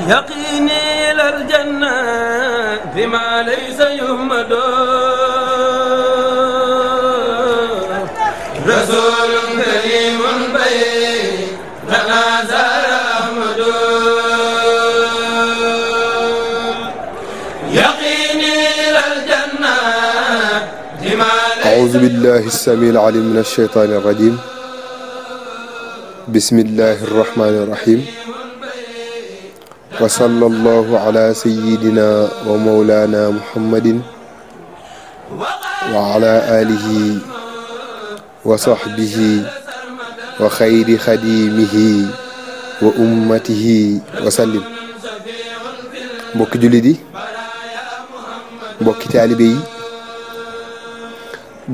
يقيني إلى الجنة بما ليس يهمد رسول كريم بيننا زار أحمد يقيني إلى الجنة بما أعوذ بالله السميع العليم من الشيطان الرجيم بسم الله الرحمن الرحيم وصلى الله على سيدنا ومولانا محمد وعلى آله وصحبه وخير خديمه وأمته وسلم mbokki jullit yi mbokki taalibe yi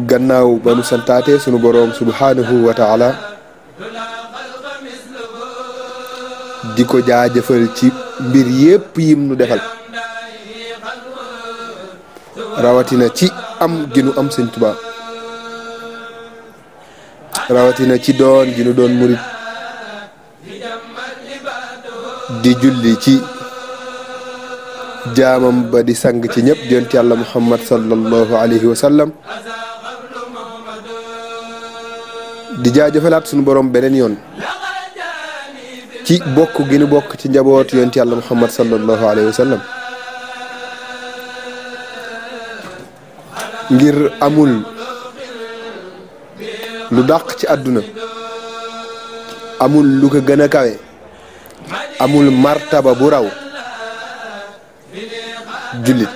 gannaaw ba nu santaate sunu boroom subhanahu wa taala di ko jaajëfal ci mbir yépp yim nu defal rawatina ci am gi nu am Sëñ Tuubaa rawatina ci doon gi nu doon murit di julli ci jaamam ba di sang ci ñëpp yonent Yàlla Muhammad sallallahu alayhi wa sallam di jaajëfalaat sunu borom beneen yoon ci bokk gi nu bokk ci njaboot yonent Yàlla Muhammad sallallahu alayhi wa sallam ngir amul lu dàq ci àdduna amul lu ko gën a kawe amul martaba bu raw jullit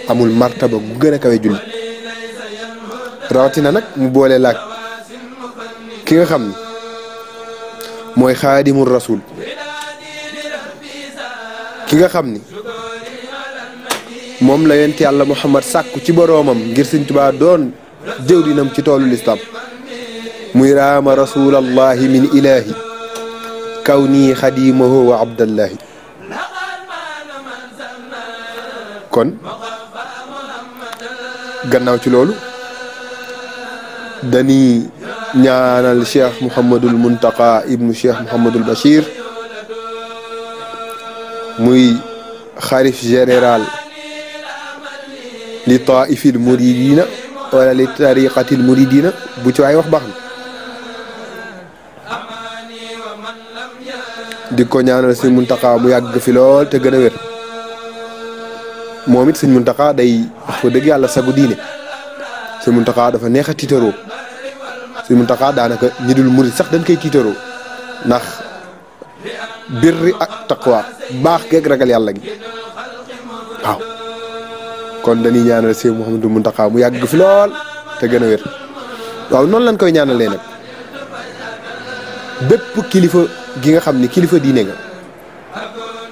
amul martaba gu gën a kawe jullit rawatina nag mu boole laaj ki nga xam ni mooy xaadimul rasul ki nga xam ni moom la yonent Yàlla Muhammad sàkku ci boroomam ngir Sëñ Tuubaa doon jëwrinam ci toolu lislaam muy raama rasulallahi min ilahi kaw nii xadimahu wa abdallahi kon gannaaw ci loolu dañuy ñaanal cheikh Mouhamadul Muntaqa ibnu cheikh Mouhamadul Bachir muy xalif général li taifil muridina wala li tariqatil muridina bu ci waay wax baax na di ko ñaanal Sëñ Muntaqa mu yàgg fi lool te gën a wér moom it Sëñ Muntaqa day wax fa dëgg yàlla sagu diine Sëñ Muntaqa dafa neex a tiitaroo Sëñ Muntaqa daanaka ñi dul murid sax dañ koy tiitaroo ndax birri ak taqwa baax geeg ragal yàlla gi waaw kon dañuy ñaanal Sëñ Mouhamadou Muntaqa mu yàgg fi lool te gën a wér waaw noonu lañ koy ñaanalee nag bépp kilifa gi nga xam ni kilifa diine nga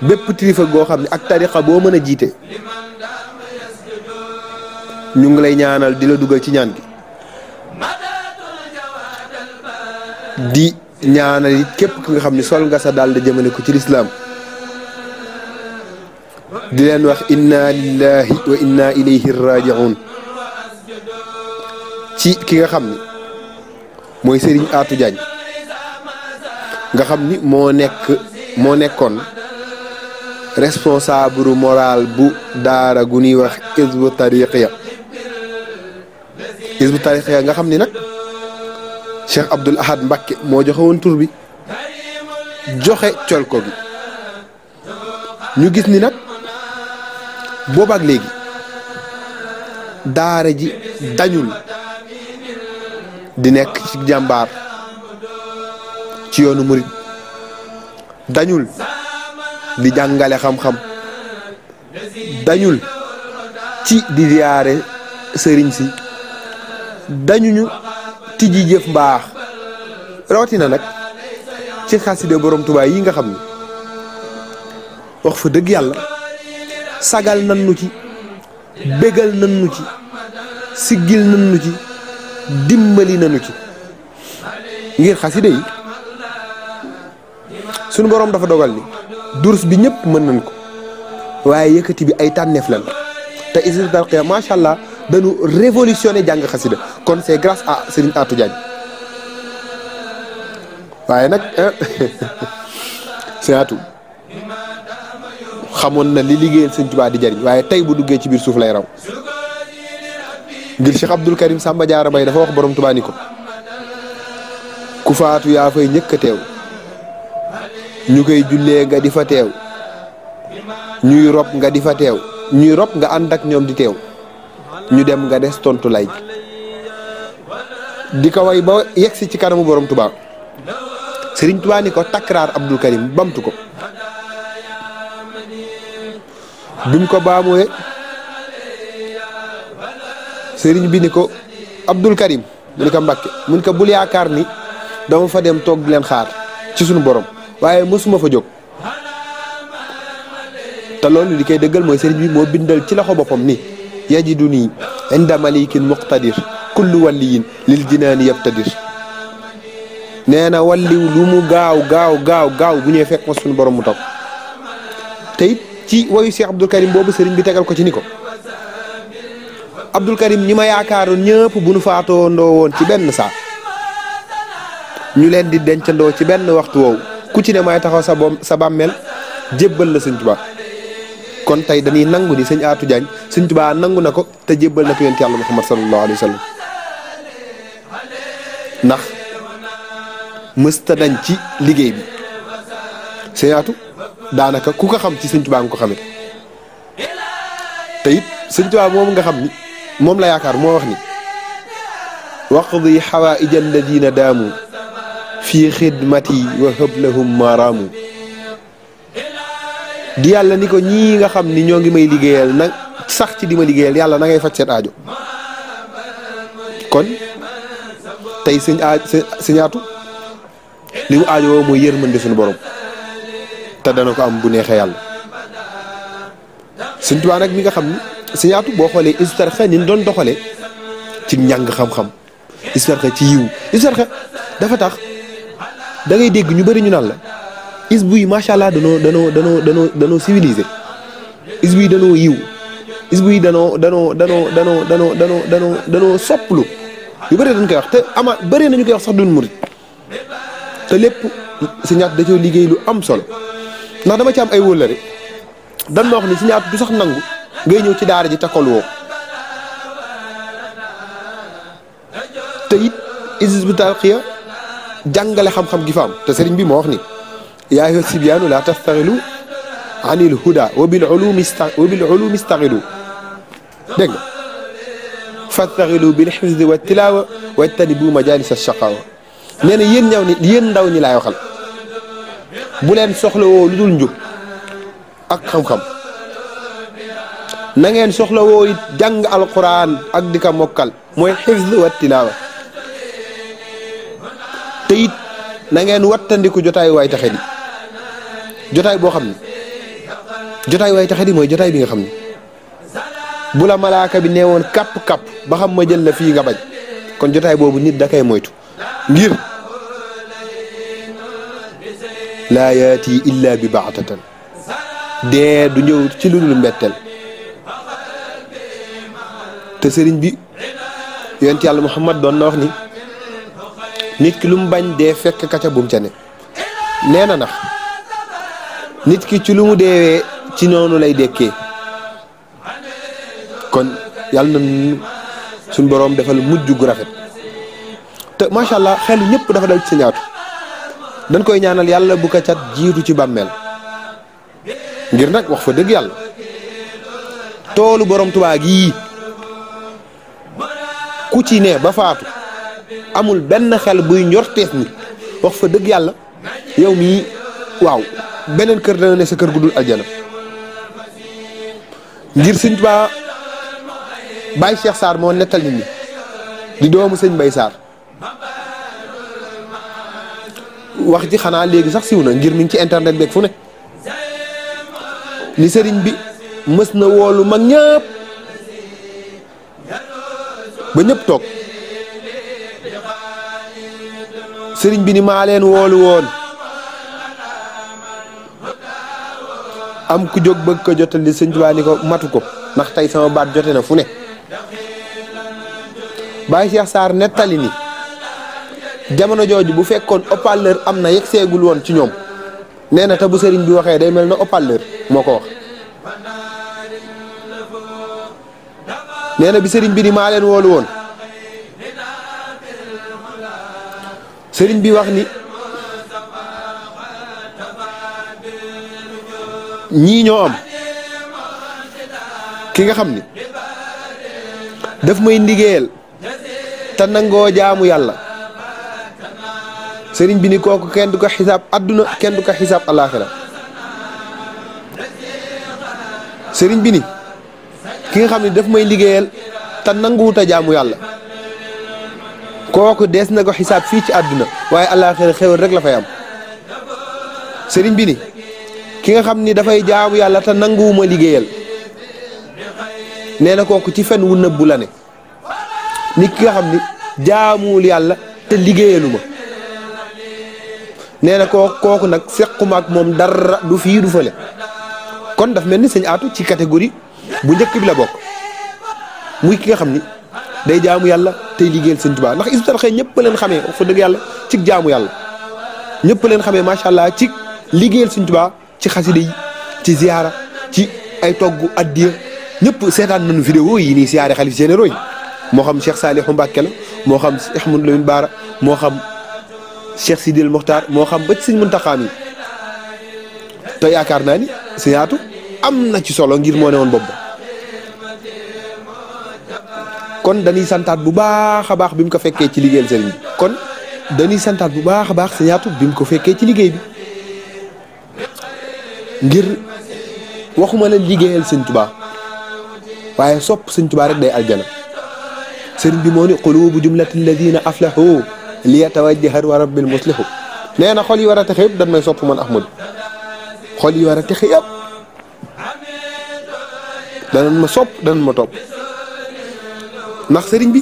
bépp kilifa goo xam ne ak tariqa boo mën a jiite ñu ngi lay ñaanal di la dugal ci ñaan gi di ñaanal it képp ki nga xam ni sol nga sa daal di jëmale ko ci lislaam di leen wax inna lillahi wa inna ilayhi raji'un ci ki nga xam ni mooy Serigne Atou Diagne nga xam ni moo nekkoon responsable moral bu daara gu ñuy wax Hizbut Tarqiyyah nga xam ni nag Cheikh Abdoul Ahad Mbacké moo joxe woon tur bi joxe colko gi ñu gis ni nag boobaak léegi daara ji dañul di nekk ci jàmbaar ci yoonu murit dañul di jàngale xam-xam dañul ci di ziyaare sëriñ si dañuñu tijji jëf mbaax rawatina nag ci xaside borom Tuubaa yi nga xam ni wax fa dëgg yàlla sagal nan nu ci bégal nan nu ci siggil nan nu ci dimbali nanu ci ngir xaside yi sunu borom dafa dogal ni durus bi ñëpp mën nañ ko waaye yëkkati bi ay tànneef lan te Hizbut Tarqiyyah macha allah dañu révolutionné jàng xasida kon c'est grâce à Serigne Atou Diagne waaye nag Seyaatu xamoon na li liggéeyal sëñ Tuubaa di jariñ waaye tey bu duggee ci biir suuf lay raw ngir Cheikh Abdoul Karim Samba Diarra Mbaye dafa wax borom Tuubaa ni ko ku faatu yaa fay njëkk a teew ñu koy jullee nga di fa teew ñuy rob nga di fa teew ñuy rob nga ànd ak ñoom di teew ñu dem nga des tontu lay di ko way ba yegsi ci kanamu borom Tuubaa Sëriñ Tuubaa ni ko takraar Abdoul Karim bamtu ko bi mu ko baamuwee sëriñ bi ni ko Abdoul Karim mu ni ko Mbàkke mu ni ko bul yaakaar ni dama fa dem toog di leen xaar ci sunu borom waaye mësuma fa jóg te loolu li koy dëggal mooy sëriñ bi moo bindal ci loxo boppam ni yajidu nii inda malikin muqtadir kullu waliyin lil jinaani yabtadir nee na walliw lu mu gaaw bu ñëwee fekk ma suñu borom mu toog te it ci wayu Cheikh Abdoul Karim boobu sëriñ bi tegal ko ci ni ko Abdoul Karim ñi ma yaakaaroon ñëpp bu nu faatoondoo woon ci benn saa ñu leen di dencandoo ci benn waxtu woowu ku ci ne may taxaw sa bàmmeel jébbal la sëñ Tuubaa kon tey dañuy nangu ni sëñ Atou Diagne sëñ Tuubaa nangu na ko te jébbal na ko yonent Yàlla Muhammad sallallahu alayhi wa sallam ndax mësta dañ ci liggéey bi sëñ Atou daanaka ku ko xam ci sëñ Tuubaa nga ko xamee te it sëñ Tuubaa moom nga xam ni moom la yaakaar moo wax ni waqdi xawaaija alladina daamu fii xidmati wa hablahum maraamu di yàlla ni ko ñii nga xam ni ñoo ngi may liggéeyal nag sax ci di ma liggéeyal yàlla na ngay faj seen aajo kon tey sëñ Atou li mu aajo woo mooy yërmande suñu borom te dana ko am bu neexee yàlla sëñ Tuubaa nag mi nga xam ni sëñ Atou boo xoolee istarxe ni doon doxalee ci njàng xam-xam istarxe ci yiw istarxe dafa tax da ngay dégg ñu bëri ñu naan la is buy macha allah danoo civilisé is buy danoo yiw is buy danoo sopplu yu bëri dañ koy wax te ama bëri nañu koy wax sax duñ murit te lépp sëñ Atou da coo liggéey lu am solo ndax dama ci am ay wóllare dan ma wax ni sëñ Atou du sax nangu ngay ñëw ci daara ji takkal woo te it Hizbut Tarqiyyah jàngale xam-xam gi fa am te sëriñ bi moo wax ni yaa ayyuha sibyaanu laa tastaxilu anil huda wa bil ulumi istaxilu dégg nga fastaxilu bil xifdi wa tilaawa wajtanibu majalis ashaqaawa nee na yéen ndaw ñi laay waxal bu leen soxla woo lu dul njub ak xam-xam na ngeen soxla woo it jàng alquran ak di ka mokkal mooy xifd wa tilaawa te it na ngeen wattandiku jotaay waay taxe di jotaay boo xam ne jotaay waay taxe di mooy jotaay bi nga xam ne bu la malaaka bi nee woon kapp ba xam ma jël la fii nga bañ kon jotaay boobu nit da koy moytu ngir laa yaati illa bi baatatan dee du ñëw ci lu dul mbetteel te sëriñ bi yonent Yàlla Muhammad doon na wax ni nit ki lu mu bañ dee fekk kaca bum ca ne nee na nax nit ki ci lu mu deewee ci noonu lay dekkee kon yàlla na suñ boroom defal mujj gu rafet te macha allah xelu ñëpp dafa dal ci Sëñ Atou dañ koy ñaanal yàlla bu ko cat jiitu ci bàmmeel ngir nag wax fa dëgg yàlla toolu borom Tuubaa gii ku ci ne ba faatu amul benn xel buy njortees ni wax fa dëgg yàlla yow mii waaw beneen kër dana ne sa kër gu dul aljana ngir Sëñ Tuubaa Baye Cheikh Sarr moo nettal nit ñi di doomu sëñ Mbay Sarr wax ji xanaa léegi sax siw na ngir mi ngi ci internet beeg fu ne ni sëriñ bi mës na woolu mag ñëpp ba ñëpp toog sëriñ bi ni maa leen woolu woon am ku jóg bëgg ko jotal li Sëñ Tuubaa ni ko matu ko ndax tey sama baat jote na fu ne Baye Cheikh Sarr nettali ni jamono jooju bu fekkoon haut-parleur am na yegg seegul woon ci ñoom nee na te bu sëriñ bi waxee day mel na haut-parleur moo ko wax. nee na bi sëriñ bi ni maa leen woolu woon sëriñ bi wax ni ñii ñoo am ki nga xam ni daf may liggéeyal te nangoo jaamu yàlla sëriñ bi ni kooku kenn du ko xisaab adduna kenn du ko xisaab alaaxira sëriñ bi ni ki nga xam ne daf may liggéeyal te nanguwut a jaamu yàlla kooku dees na ko xisaab fii ci àdduna waaye alaaxira xéwal rek la fay am sëriñ bi ni ki nga xam ni dafay jaamu yàlla te nanguwuma liggéeyal nee na kooku ci fen wu nëbbu la ne nit ki nga xam ni jaamuwul yàlla te liggéeyaluma nee na kooku nag sequma ak moom dara du fii du fële kon daf mel ni sëñ Atou ci catégorie bu njëkk bi la bokk muy ki nga xam ni day jaamu yàlla tey liggéeyal sëñ Tuubaa ndax Hizbut Tarqiyyah ñëpp leen xamee wax fa dëgg yàlla ci jaamu yàlla ñëpp leen xamee macha allah ci liggéeyal sëñ Tuubaa ci xasida yi ci ziyaara ci ay togg addiya ñëpp seetaan nañu vidéo yi nii siyaare xalif généraux yi moo xam Cheikh Saliou Mbacké la moo xam Ahmadou Lamine Bara moo xam Cheikh Sidil Mokhtar moo xam ba ci sëñ Muntaxa mi te yaakaar naa ni sëñ Atou am na ci solo ngir moo ne woon bopp kon dañuy santaat bu baax a baax bi mu ko fekkee ci liggéeyal sëriñ bi kon dañuy santaat bu baax a baax sëñ Atou bi mu ko fekkee ci liggéey bi ngir waxuma la liggéeyal sëñ Tuubaa waaye sopp sëñ Tuubaa rek day aljana sëriñ bi moo ni qulubu jumlati alladina aflahu li yatawajjaha wa rabbil muslihu nee na xol yi war a texe yëpp dañ may sopp man Ahmadu xol yi war a texe yëpp danañ ma sopp danañ ma topp ndax sëriñ bi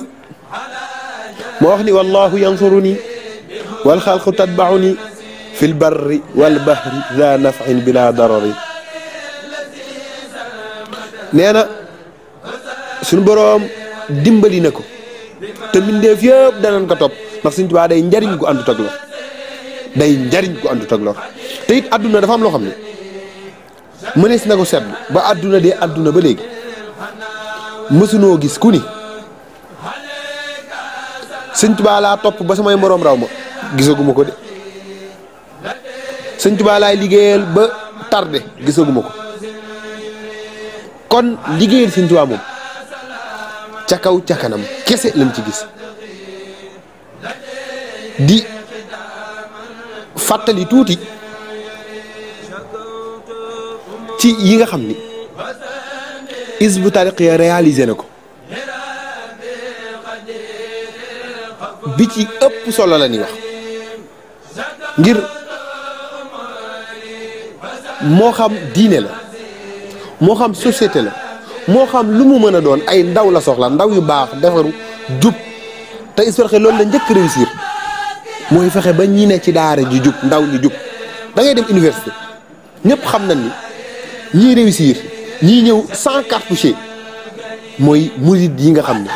moo wax ni wallahu yansuruni wal xalqu tatbauni fil barri wal bahri za naf'in bila darari nee na suñu boroom dimbali na ko te mbindeef yëpp danañ ko topp ndax Sëñ Tuubaa day njariñ gu àndut ak lor day njariñ gu àndut ak lor te it àdduna dafa am loo xam ne mënees na ko seetlu ba àdduna dee àdduna ba léegi mësunoo gis ku ni Sëñ Tuubaa laa topp ba samay moroom raw ma gisaguma ko de Sëñ Tuubaa laay liggéeyal ba tardé gisaguma ko kon liggéeyal Sëñ Tuubaa moom ca kaw ca kanam kese lañ ci gis di fàttali tuuti ci yi nga xam ni Hizbut Tarqiyyah réalisé na ko bi ci ëpp solo la ñuy wax ngir moo xam diine la moo xam société la moo xam lu mu mën a doon ay ndaw la soxla ndaw yu baax defaru jub te Hizbut Tarqiyyah loolu la njëkk réussir mooy fexe ba ñi ne ci daara ji jub ndaw ñu jub da ngay dem université ñëpp xam nañ ni ñii réussir ñii ñëw sans cartouche mooy murid yi nga xam ne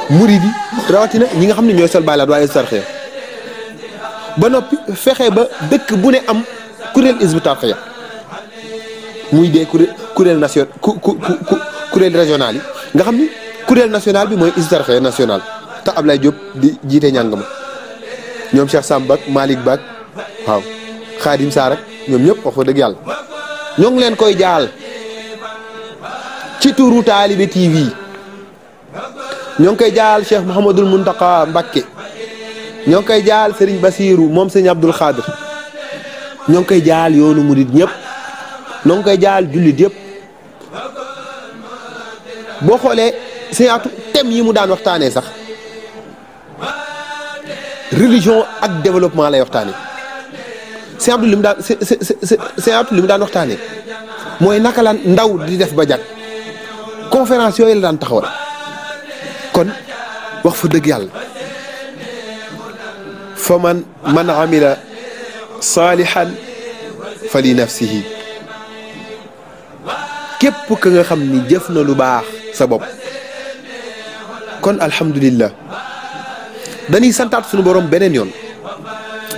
murid yi rawatina ñi nga xam ne ñooy sol baylaat waaye Hizbut Tarqiyyah ba noppi fexe ba dëkk bu ne am kuréel Hizbut Tarqiyyah muy des kuréel national kuréel régional yi nga xam ni kuréel national bi mooy Hizbut Tarqiyyah national te Ablaye Diop di jiite njàng ma ñoom Cheikh Samb ak Malick Ba waaw Khadim Sarr ak ñoom ñëpp wax fa dëgg yàlla ñoo ngi leen koy jaal ci turu Talibé TV ñoo ngi koy jaal Cheikh Mouhamadul Mountakha Mbacké ñoo ngi koy jaal Serigne Bassirou moom Serigne Abdoul Khadir ñoo ngi koy jaal yoonu murid ñëpp ñoo ngi koy jaal jullit yëpp boo xoolee Sëñ Atou thème yi mu daan waxtaanee sax religion ak développement lay waxtaanee Sëñ Atou li mu daan Sëñ Atou li mu daan waxtaanee mooy naka la ndaw di def ba jag conférence yooyu la daan taxawal kon wax fa dëgg yàlla fa man amila salihan fa li nafsihi képp ka nga xam ni jëf na lu baax sa bopp kon alhamdulillah dañuy santaat suñu borom beneen yoon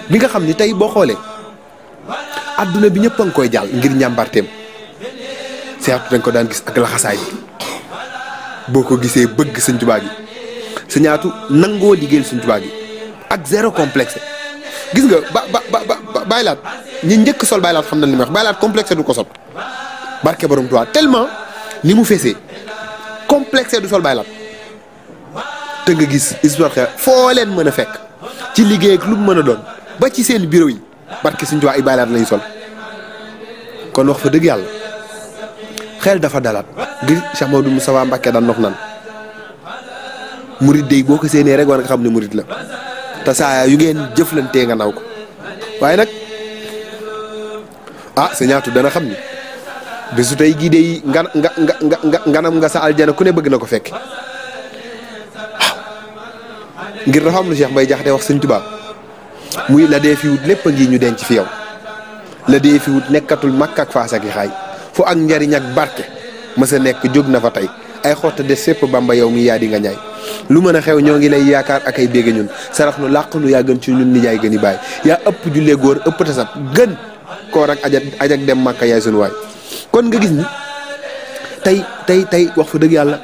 bi nga xam ni tey boo xoolee adduna bi ñëpp a ngi koy jàll ngir njàmbarteem seexatu dañ ko daan gis ak laxasaay bi boo ko gisee bëgg sëñ Tuubaa gi Sëñaatu nangoo liggéeyal sëñ Tuubaa gi ak zéro complexe gis nga baylaat ñi njëkk sol baylaat xam nañ li may wax baylaat complexe du ko sol barke borom Tuubaa tellement ni mu fesee complexe du sol baylaat te nga gis histoire foo leen mën a fekk ci liggéey ak lu mu mën a doon ba ci seen bureau yi barke sëñ Tuubaa ay baylaat lañu sol kon wax fa dëgg yàlla xel dafa dalaat ngir Cheikh Mamadou Moustapha Mbacké daan nox nan murit dey boo ko séenee rek war nga xam ne murit la te saa yu ngeen jëflantee nga naw ko waaye nag Sëñaatu dana xam ni bésu tey gii dey nganam nga sa aljana ku ne bëgg na ko fekk ngir dafa am lu Cheikh Mbaye Jaxate wax sëñ Tuubaa muy la dee fi wut lépp a ngi ñu denc fi yow la dee fi wut nekkatul makk ak faas ak i xaay fu ak njariñ ak barke mësa nekk jóg na fa tey ay xotta des sépp Bamba yow mi yaa di nga ñaay lu mën a xew ñoo ngi lay yaakaar ak ay bégge ñun sarax nu làq nu yaa gën ci ñun nijaay gën i baay yaa ëpp jullee góor ëpp tasab gën koor ak ajak dem màkka yaay sunu waay kon nga gis ni tey wax fa dëgg yàlla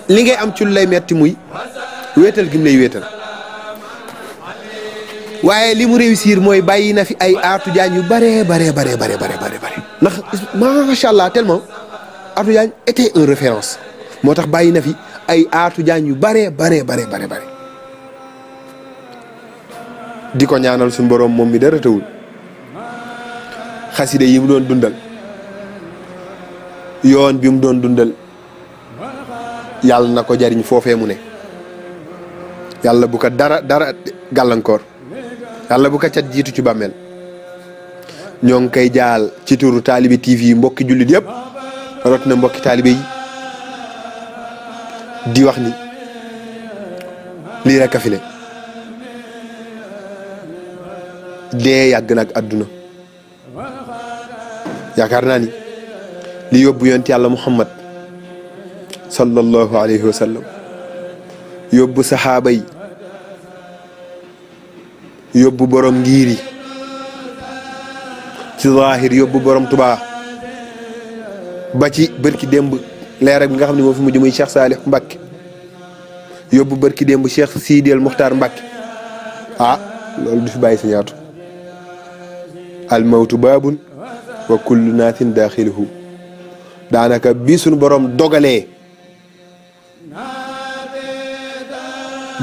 li ngay am ci lu lay metti muy wéetal gi mu lay wéetal waaye li mu réussir mooy bàyyi na fi ay Atou Diagne yu bare ndax macha allah tellement Atou Diagne était un référence moo tax bàyyi na fi ay Atou Diagne yu bare di ko ñaanal suñu borom moom mi dara tawul xaside yi mu doon dundal yoon bi mu doon dundal yàlla na ko jariñ foofee mu ne yàlla bu ko dara gàllankoor yàlla bu ko cat jiitu ci bàmmeel ñoo ngi koy jaal ci turu Talibe TV mbokki jullit yëpp rot na mbokki taalibe yi di wax ni lii rek a fi ne dee yàgg nag àdduna yaakaar naa ni li yóbbu yonent yàlla Muhammad sallallahu alayhi wa sallam yóbbu saxaaba yi yóbbu borom ngir yi ci zaahir yóbbu borom Tuubaa ba ci bërki démb leer bi nga xam ne moo fi mujj muy Cheikh Salih Mbacké yóbbu bërki démb Cheikh Sidil Muxtaar Mbacké loolu du fi bàyyi Sëñaatu al mawtu baabun wa kullu naasin daaxiluhu daanaka bii suñu borom dogalee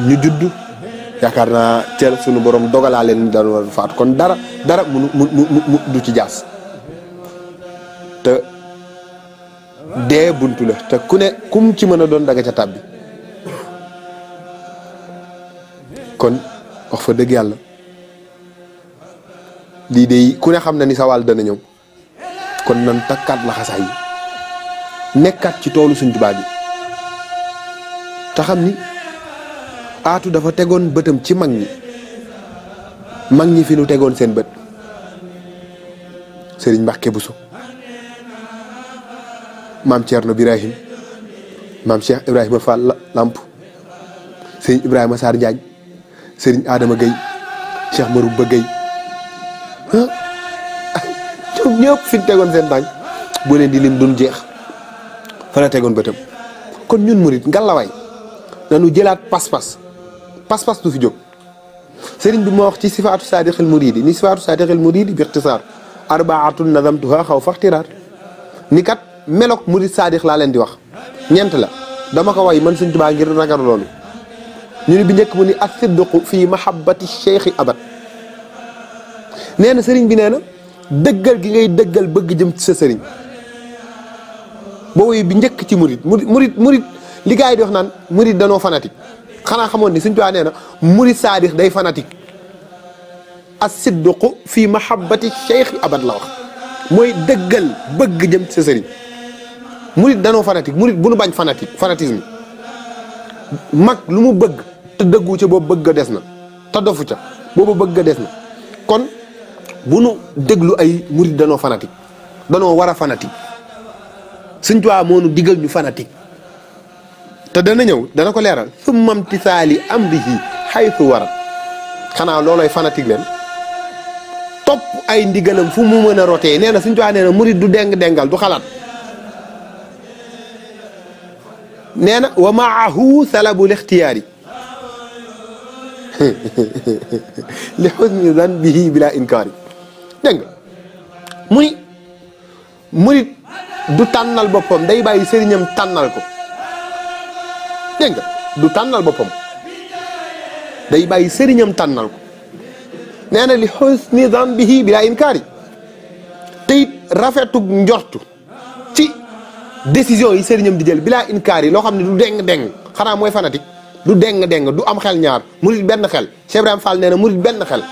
ñu judd yaakaar naa teel suñu borom dogalaa leen ni daan war a faatu kon dara mu du ci jaas te dee buntu la te ku ne kum ci mën a doon daga ca tàbbi kon wax fa dëgg yàlla lii de ku ne xam na ni sa wàll dana ñëw kon nan takkaat la xasaay yi nekkaat ci toolu Sëñ Tuubaa bi te xam ni Atou dafa tegoon bëtam ci mag ñi fi nu tegoon seen bët Serigne Mbacké Bousso maam Thierno Birahim maam Cheikh Ibrahima Fall Lamp Serigne Ibrahima Sarr Diagne Serigne Adama Gueye Cheikh Marouba Gueye ñoom ñëpp fi nu tegoon seen tànk boo leen di lim duñ jeex fa la tegoon bëtam kon ñun murit ngalawaay nanu jëlaat pas-pas du fi jóg sëriñ bi moo wax ci sifaatu saadixil muridi ni sifaatu saadixil muridi bi ixtisaar arbaatun nazamtuha xaw faxtiraar ni kat melok murid saadix laa leen di wax ñeent la dama ko way man Sëñ Tuubaa ngir ragal loolu ñu ne bi njëkk mu ni as-sidqu fii mahabbati cheikhi abad nee na sëriñ bi nee na dëggal gi ngay dëggal bëgg jëm ci sa sëriñ boo woy bi njëkk ci murid li gars yi di wax naan murid danoo fanatique xanaa xamoon ni Sëñ Tuubaa nee na murid saadix day fanatique as-sidqu fii mahabbati cheikhi abad la wax mooy dëggal bëgg jëm ci sa sëriñ murid danoo fanatique murid bu nu bañ fanatisme mag lu mu bëgg te dëggu ca boobu bëgg a des na te dofu ca boobu bëgg a des na kon bu nu déglu ay murid danoo fanatique danoo war a fanatique Sëñ Tuubaa moo nu digal ñu fanatique te dana ñëw dana ko leeral summa imtisaali amrihi haythu warat xanaa loolooy fanatique leen topp ay ndigalam fu mu mën a rotee nee na Sëñ Tuubaa nee na murit du deng-dengal du xalaat nee na wa maahu salabul ixtiyaari li xusni dan bihi bila inkaari dégg nga mu ni murit du tànnal boppam day bàyyi sëriñam tànnal ko dégg nga du tànnal boppam day bàyyi sëriñam tànnal ko nee na li xusni dan bihi bila inkaari te it rafetu njortu ci décision yi sëriñam di jël bila inkaari loo xam ne du deng-deng xanaa mooy fanatique du deng-deng du am xel ñaar murit benn xel Cheikh Ibrahima Fall nee na murit benn xel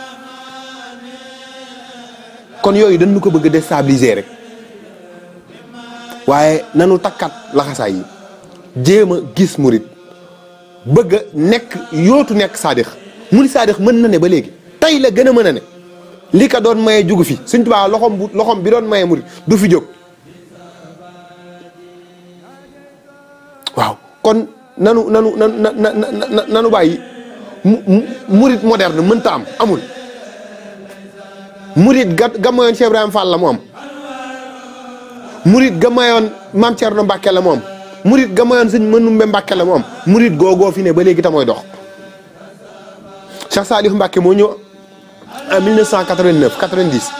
kon yooyu dañu ko bëgg a déstabiliser rek waaye nanu takkat laxasaay yi jéem a gis murit bëgg a nekk yootu nekk saadix murit saadix mën na ne ba léegi tey la gën a mën a ne li ka doon maye jugu fi Sëñ Tuubaa loxom bi doon maye murit du fi jóg waaw kon nanu bàyyi murit moderne mënta am amul murit ga mayoon Cheikh Ibrahima Fall la mu am murit ga mayoon Maam Cerno Mbàkke la mu am murit ga mayoon Sëñ Manumbe Mbàkke la mu am murit googoo fi ne ba léegi ta mooy dox Cheikh Saliou Mbàkke moo ñëw en 1989 90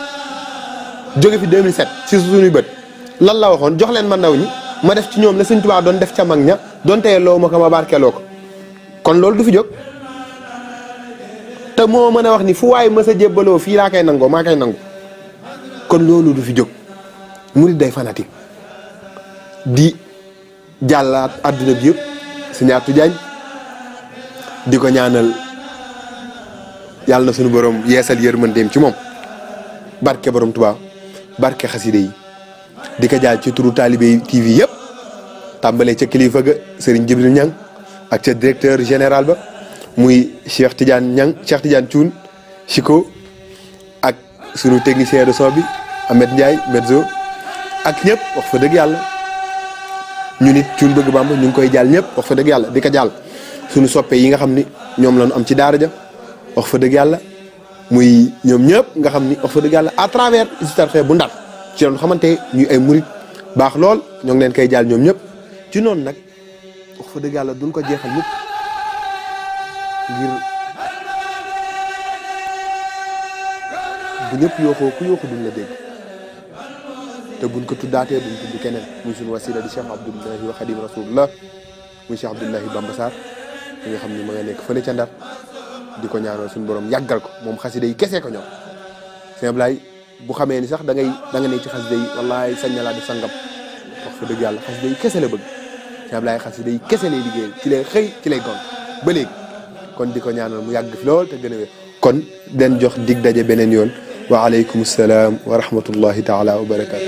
jóge fi 2007 ci suñuy bët lan la waxoon jox leen ma ndaw ñi ma def ci ñoom la Sëñ Tuubaa doon def ca mag ña doon teye loo ma ko ma barkeloo ko kon loolu du fi jóg te moo mën a wax ni fu waay mës a jébbaloo fii laa koy nangoo maa koy nangu kon loolu du fi jóg murit day fanatique di jàllaat adduna bi yëpp Sëñ Atou Diagne di ko ñaanal yàlla na suñu borom yeesal yërmandeem ci moom barke borom Tuubaa barke xaside yi di ko jaal ci turu Talibé TV yëpp tàmbalee ca kilifa ga Serigne Jibril Niang ak ca directeur général ba muy Cheikh Tidiane Niang Cheikh Tidiane Thioune Chico ak sunu technicien de son bi Ahmed Ndiaye Medzo ak ñëpp wax fa dëgg yàlla ñu nit Thioune bëgg Bamba ñu ngi koy jaal ñëpp wax fa dëgg yàlla di ko jaal sunu soppe yi nga xam ni ñoom lañu am ci daara ja wax fa dëgg yàlla muy ñoom ñëpp nga xam ni wax fa dëgg yàlla à travers Hizbut Tarqiyyah bu Ndar ci loolu xamante ñuy ay murit baax lool ñoo ngi leen koy jaal ñoom ñëpp ci noonu nag wax fa dëgg yàlla duñ ko jeexal mukk ngir bu ñëpp yooxoo ku yooxu duñ la dégg te buñ ko tuddaatee duñ tudd keneen muy suñu wasila di Cheikh Abdoulahi wa Khadim Rasulullah muy Cheikh Abdoulahi Bamba Sarr mi nga xam ni ma nga nekk fële ca Ndar di ko ñaanal suñu borom yàggal ko moom xasida yi kese ko ñor Sëñ Ablaye bu xamee ni sax da nga ne ci xasida yi wallaay sañ na laa def sangam wax fa dëgg yàlla xasida yi kese la bëgg Sëñ Ablaye xasida yi kese lay liggéey ci lay xëy ci lay gont ba léegi kon di ko ñaanal mu yàgg fi lool te gën a wér kon den jox dig daje beneen yoon wa aleykum salaam wa rahmatullahi taala wa barakatu